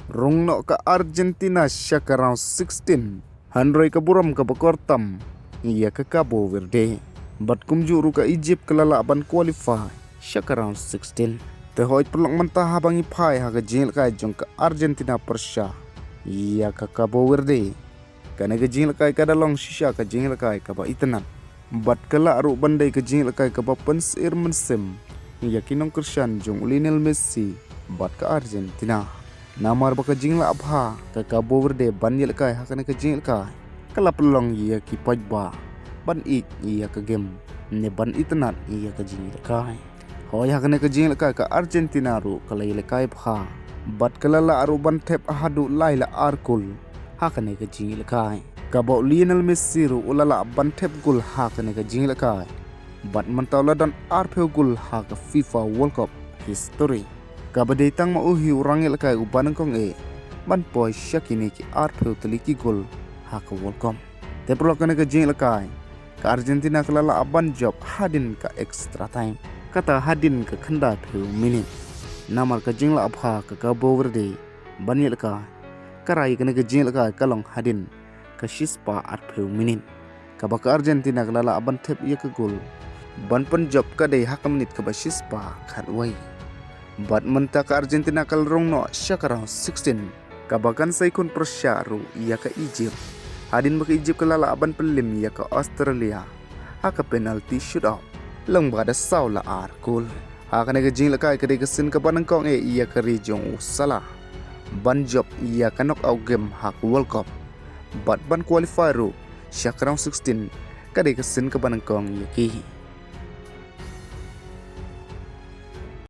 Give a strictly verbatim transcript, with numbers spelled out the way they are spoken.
rung noh ka Argentina sha ka round sixteen. Hynrei ka burom kaba kor tam ïa ka Cabo Verde. Bad kumjuh ruh ka Egypt ka la lah ban qualify sha ka round sixteen. Te hooid paralok, mynta haba ngi phai ha ka jingïalehkai jong ka Argentina pyrshah ïa ka Cabo Verde, kane ka jingïalehkai ka da long shisha ka jingïalehkai kaba itynnad. Bad ka lah ruh ban dei ka jingïalehkai kaba pynsyier mynsiem ïa ki nongkyrshan jong u Lionel Messi bad ka Argentina. Namar ba ka jinglah bha ka Cabo Verde ban ïalehkai ha kane ka jingïalehkai ka la pynlong ïa ki paidbah ban ïeit ïa ka game ne ban itynnad ïa ka jingïalehkai. Hooid, ha kane ka jingïalehkai ka Argentina ruh ka la ïalehkai bha bad ka la lah ruh ban thep haduh lai la ar kol ha kane ka jingïalehkai. Kaba u Lionel Messi ruh u la lah ban thep gol ha kane ka jingïalehkai. Bad mynta u la don arphew gol ha ka FIFA World Cup history. Kaba dei tang ma u hi u rangïalehkai uba nyngkong eh ban poi sha kine ki arphew tylli ki gol ha ka World Cup. Te paralok, kane ka jingïalehkai ka Argentina ka la lah ban jop hadien ka extra time, kata hadien ka khyndaiphew minit. Namar ka jinglah bha ka Cabo Verde ban ïalehkai, ka rai kane ka jingïalehkai ka long hadien ka shispah arphew minit, kaba ka Argentina ka la lah ban thep ïa ka gol ban pynjop ka dei ha ka minit kaba shispah khatwei. Bad mynta ka Argentina ka la rung noh sha ka round sixteen, kaba kan sa ïakhun pyrshah ruh ïa ka Egypt, hadien ba ka Egypt ka la lah ban pynlem ïa ka Australia ha ka penalty shootout lyngba da saw la ar kol. Ha kane ka jingïalehkai ka dei ka sien kaba nyngkong eh ïa ka ri jong u Salah ban jop ïa ka knockout game ha ka World Cup bad ban qualify ruh sha ka round sixteen ka dei ka sien kaba nyngkong ïa ki.